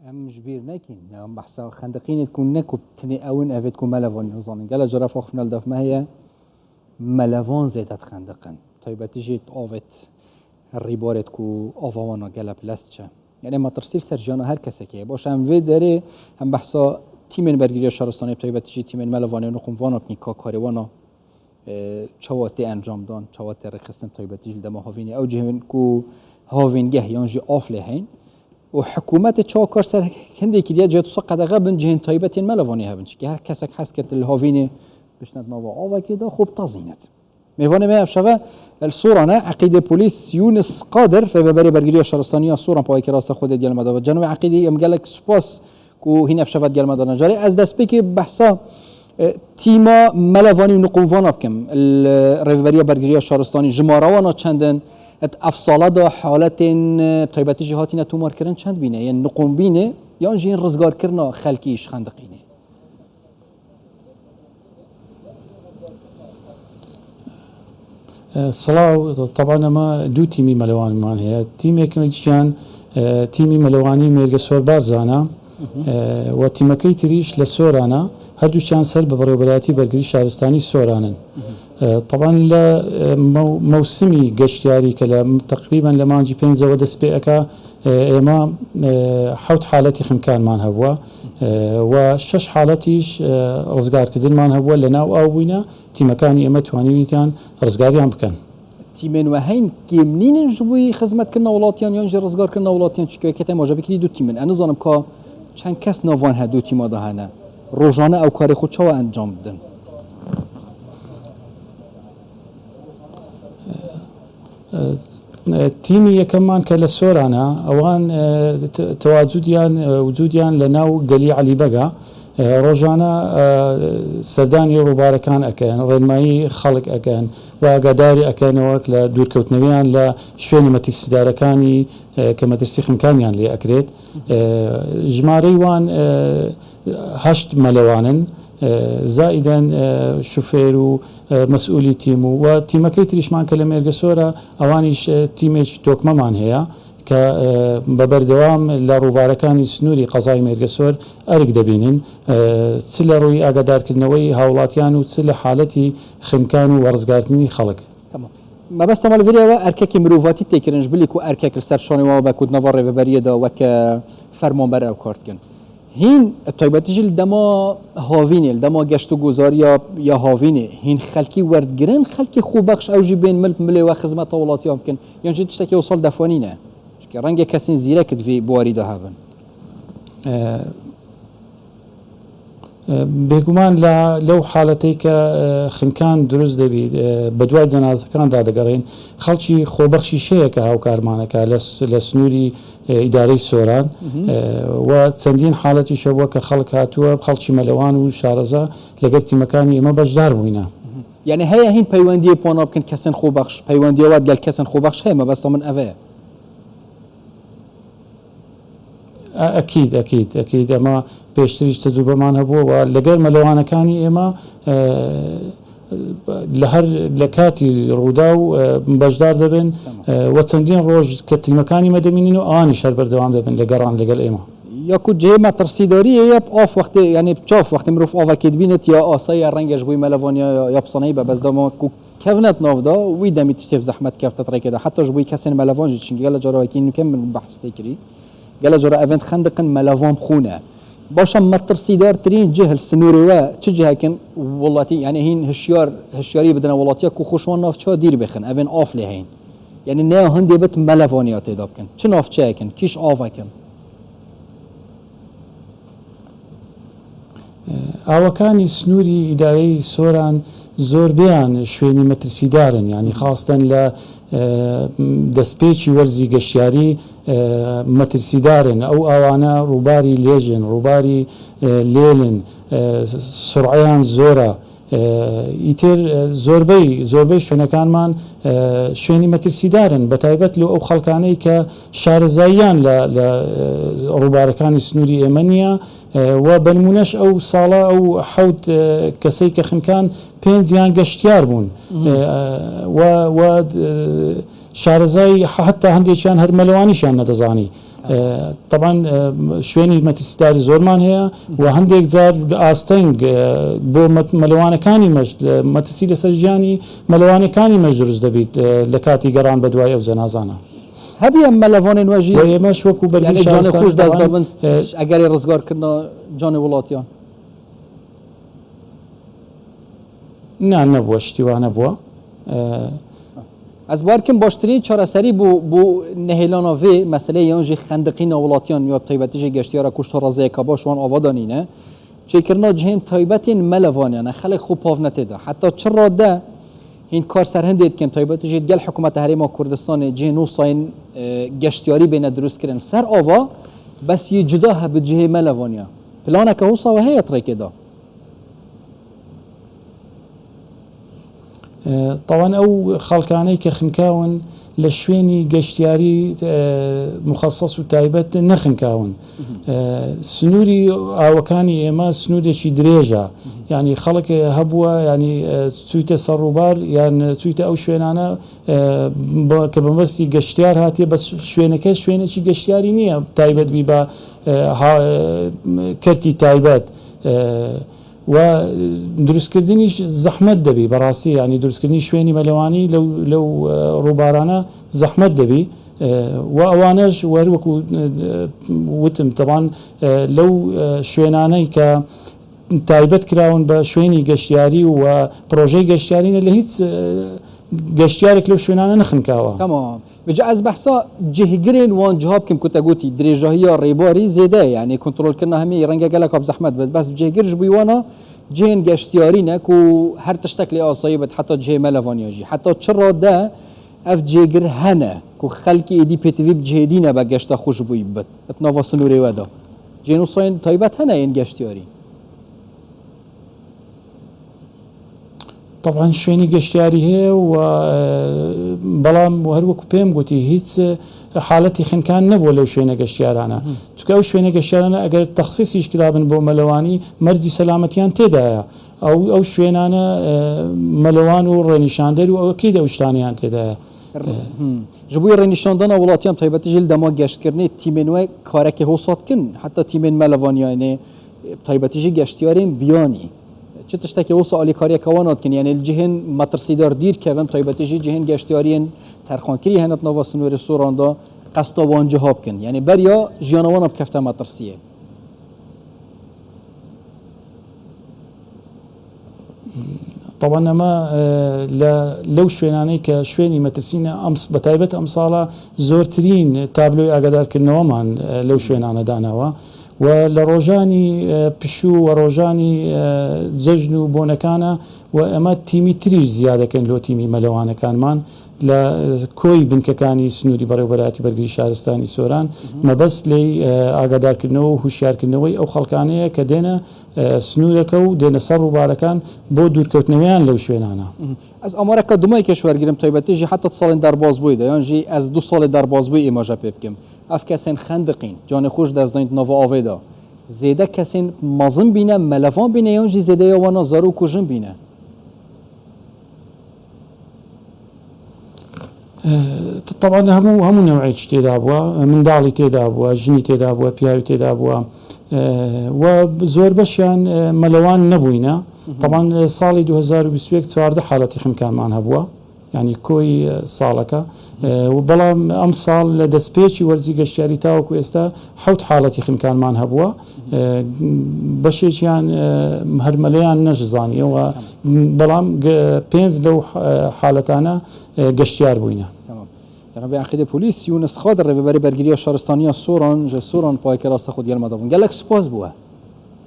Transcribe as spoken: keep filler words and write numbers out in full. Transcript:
Em ji bîr nekin. Em behsa xendiqînê ku ne ku tinê ew in, evêt ku melevanî nizanin. Gele cara faxfina li def me heye, melevan zêde dixendiqin. Taybetî jî avêt rîbarêt ku ava wana gele bilez çe. Yani metirsî ser jiyana her kesekê ye. Baş em vê derê em behsa tîmên bergiriya şaristanê, taybetî jî tîmên melevanê û nuqumvana bikîn ka karê wana e, çawa tê encamdan, çawa tê rêkxistin taybetî jî li dema havînê. Ew cihên ku havîngeh yan jî aflê heyn û hikûmetê çawa kar ser hindê kiriye, cihê wisa qedexe bin cihên taybetên melevanê hebin. Çikî her kesek hez ket li havînê bişnet nava avekê de xwe bitezînet. Mêvanê me ev şeve li Soran e, Eqîdê Polîs Yûnis Qadir, rêveberê bergiriya şaristaniya Soran, pawekê rasta xwe dê gel me de. Ceno Eqîdê, em gelek spas ku hîn ev şeva digel me de ne. Carê ez destpêkê behsa, e, tîma melevanî û niqûnvana bikim. Li rêveberiya bergiriya şaristanî jimara wana çend in? Et ev sala de haletên, e, taybetî jî hatine tomarkirin çend bîne? Yên niqûn bîne yan jî yên rizgarkirina xelkî ji xendiqînê? E, silav, teban ema du tîmî melewanîman heye. Tîmêk jîyan, e, tîmî melewanî Mêrgê Sor Barzana, e, we tîmekey tirîş li Soran a, her du çiyan ser bi Bereweriyatî Bergirî Şaristanî Soran in. E, teban li, e, mew-, mewsimî geştiyarî ke li teqrîben li mancî pênc zewe dest pê eke, e, êma, e, hewt haletî xinkanman hebûa, e, we şeş haletîş, e, rizgarkirinman hebûa li nav aw bûyne. Tîmekanî ême twanîwîtiyan rizgariyan bikin. Tîmên we heyn kêmnîn in ji bo xizmetkirina welatiyan yan jî rizgarkirina welatiyan? Çike weke te maje bikirî du tîm in. Ez nizanim ka çend kes nav van he du tîma de hene. Rojane ew karê xwe çawa encam didin? E, e, tîmî yekemman ke li Soran e, ewan, e, te-, tewacudiyan, e, wicûdiyan li nav gelî Elî Beg e. E, rojane, e, serdanî rûbarekan ekin, rênmayî xelk ekin, we agadarî ekin wek li dûrkewtnewiyan li şwênê metirsîdarekanî, e, ke metirsî xinkaniyan lê ekrêt. E, jimarey wan, e, heşt melewan in, e, zaîden, e, şofêr û, e, mesûlî tîm û, we tîmekey tirîşman ke li Mêrgê Sor e, ewanîş, e, tîmêk dokmeman heye ke, e, be berdewam li rûbarekanî sinûrî qezayê Mêrgê Sor erk debînin, e, çi li rûyî agadarkirineweyî hawlatiyan û çi li haletî xinkan û werizgartinî xelk. Tamam. Mebesta me li vêrê ew e, erkekê mirovatî tê kirin, ji bilî ku erkek li ser şanê we be ku di nava rêveberiyê de weke fermanber ew kar dikin. Hîn, taybetî jî li dema havînê, li dema geşt û guzariya ya havînê, hîn xelkî werdigirin, xelkê xwebexş ew jî bên mil bi milê we xizmeta welatiyan bikin, yan jî tiştekî wisa li def we nîne? Çikî renge kesên zîrek di vî buwarî de hebin. E, e, bêguman la, lew haletê ke, e, xinkan dirust debî, e, bi duay cenazekan dadigerên, xelkî xwebexşîş heye ke hawkarman eke li, li sinûrî, e, îdareyê Soran, e, we çendîn haletî şev weke xelk hatuwe, xelkî melewan û şareza leger tîmekanî ême beşdar bûyne. Yani heye hîn peywendiyê pana bikin kesên xwebexş, peywendiya we digel kesên xwebexş heye, mebesta min ev e. E-, ekîd, ekîd, ekîd. Ema pêştirî ji tecrûbeman hebû, we li gel melewanekanî êma, e, li her, li katî rûdaw, e, beşdar dibin. Tamam. E, we çendîn roj ke tîmekanî me dimînin û anî şer berdewam dibin li geran li gel êma. Ya ku cihê metirsîdariyê ye, bi av wextê, yani bi çav wextê mirov avekê dibîne, ya asaya renge ji bo melevaniya ya, ya pisaneyî be, bes dema ku kevnet nav de, wî demî tiştê bi zehmet kevtet rêkê de. Heta ji bo kesên melevan jî, çimkî gele cara wekî nûke min behs tê kirî. Gele cara evên dixendiqin melevan bi xwe ne. Baş e, metirsîdartirîn cih li sinûrê we çi cihek in welatî, yani hîn hişyar, hişyarî bidine welatiya ku xwe ji wan navçeya dîr bixin, evên af lê heyn. Yani ne ya hindê bit melevaniya tê de bikin. Çi navçeyek in, kîş avek in? Awekanî sinûrî îdareyî Soran zorbêyan şwênî metirsîdar in, yanî xasten li, e, destpêkî werzî geştiyarî, e, metirsîdar in. Ew awane rûbarî lêj in, rûbarî, e, lêl in, e, sur'eyan zor e. E, îtir, e, zorbey, zorbey şwênekanman, e, şwênî metirsîdar in. Bi taybet li ew xelkaneyî ke şarezayiyan li, li, e, rûbarekanî sinûrî ême niye. E, we benmûneş ew sala ew hewt, e, kesey ke xinkan pênc yan geştiyar bûn. Mhm. E, e, we, we, e, şarezayî he-, heta hindêkiyan her melewanîşiyan nedizanî. تەبان شوێنی مەترسیداری زۆرمان هەیە و هەندێک جار ئاستەنگ بۆ مەلەوانەکانی مەش مەترسی لەسەر ژیانی مەلەوانەکانی مەش دروست دەبیت لە کاتی گەڕان بە دوای ئەو جەنازانە. هەبیە مەلەوانێن وەژی ئێمەش وەکو بەرگری خۆش دەست دەبن ئەگەری ڕزگارکردنا جانی وڵاتیان. نا نەبووە شتیوانە بووە. Ez bar kim baştirîn çareserî bû bû nehêlana vê meseleyê yan jî xendiqîna welatiyan ya taybetî jî geştiyara kuşta razeyeka baş wan ava danîne. Çêkirina cihên taybetên melevaniyane xelek xwe pav ne tê de. Heta çi rade hîn kar ser hindê dikin taybetî jî digel hikûmeta Herêma Kurdistanê cihên wisa yên geştiyarî bêne dirustkirin ser ava bes yê cuda hebi cihê melevaniya. Planeke wisa we heye di rêkê de? تەوان ئەو خەڵکانەی کە خنکاون لە شوێنی گەشتیاری مخصص و تایبەت نەخنکاون. سنووری ئاوەکانی ئێمە سنوورێکی درێژە، یعنی خەڵک هەبووە ینی چوویتە سەر ڕووبار یان چوویتە ئەو شوێنانە کە بەمەستی گەشتیار هاتیە، بە شوێنەکە شوێنێکی گەشتیاری نییە تایبەت بی بە کەرتی تایبەت. و دروستکردنیش زەحمەت دەبی بەڕاستی، یعنی دروستکردنی شوێنی مەلەوانی لەو لەو ڕووبارانە زەحمەت دەبی. و ئەوانەش وەر وەکو وتم تەبان لەو شوێنانەی کە تایبەت کراون بە شوێنی گەشتیاری و پرۆژەی گەشتیارینە لە هیچ گەشتیارێک لەو شوێنانە نەخنکاوە. تەمام. Vêca ez behsa cihgirên wan ciha bikim ku te gotî dirêjahiya rêbarî zêde ye, yanî kontrolkirina hemî renge gelek bi zehmet bit. Bes cihgir ji bo wana cihên geştiyarî ne ku her tiştek lê asayî bit, heta cihê melevaniya jî. Heta çi rade ev cihgir hene ku xelkî êdî pêtivî bi cihê dî nebe geşta xwe ji bo wî bibit di nava sinûrê we de? Cihên wisa yên taybet hene yên geştiyarî? تەبعەن شوێنی گەشتیاری هەیە و بەڵام هەروەکو پێم گوتی هیچ حالەتی خنکان نەبووە لەو شوێنە گەشتیارانە، چونکە ئەو شوێنە گەشتیارانە ئەگەر تەخسیسیش کرابن بۆ مەلەوانی مەرجی سەلامەتیان تێدایە. ئەو ئەو شوێنانە مەلەوان و ڕێنیشاندەر و ئەوەکەی دەوشتانیان تێدایە. Ji bo rênîşandana welatiyan taybetî jî li dema geştkirinê tîmên we karekê hosa dikin, heta tîmên melevaniyanê, taybetî jî geştiyarên biyanî. Çi tiştekê wisa alîkariyeke wan dikin, yanî li cihên metirsîdar dîr kevin, taybetî jî cihên geştiyariyên terxankirî hene di nava sinûrê soran de qesta wan ciha bikin. Yanî beriya jiyana wan bikefte metirsiyê. تەبەن ئەمە لە لەو شوێنانەی کە شوێنی مەترسینە ئەم بە تایبەت ئەم ساڵە زۆرترین تابلۆی ئاگادارکردنەوەمان لەو شوێنانە داناوە و لە ڕۆژانی پشوو و ڕۆژانی جەژن و بۆنەکانە و ئەمە تیمی تریش زیادەکەن لۆ تیمی مەلەوانەکانمان لە کۆی بنکەکانی سنووری بەڕێوەبەرایەتی بەرگری شارستانی سۆران مەبەست لێی ئاگادارکردنەوە و هوشیارکردنەوەی ئەو خەڵکانەیە کە دێنە سنوورەکە و دێنە سەر ڕووبارەکان بۆ دوورکەوتنەوەیان لەو شوێنانە. Ez amareka dumekê ji wergirim taybetî jî heta di salên derbazbûyî de yan jî ez du salê derbazbûyî îmaje pê bikim. Ev kesên xendiqîn, canê xwe ji dest dayîn di nava avê de. Zêde kesên mezin bîne, melevan bîne yan jî zêdeya wana zarok û jin bîne? تەبەن هەموو هەموو نەوعێکی تێدا بووە، منداڵی تێدا بووە، ژنی تێدا بووە، پیاوی تێدا بووە و زۆر بەشیان مەلەوان نەبووینە. تەبەن ساڵی دوو هەزار و بیست و یەک چواردە حاڵەتی خنکانمان هەبووە، یعنی کۆی ساڵەکە. بەڵام ئەم ساڵ لە دەستپێکی وەرزی گەشتیاری تاوەکو ئێستا حەوت حاڵەتی خنکانمان هەبووە. بەشێکیان هەرمەلەیان نەشزانیەوە، بەڵام پێنج لەو حالەتانە گەشتیار بووینە. Cenabê Eqîdê Polîs Yûnis Xadir, rêveberê bergiriya şaristaniya Soran, ji Soran payeke rasta xwe digel me de bûn. Gelek spas bû we.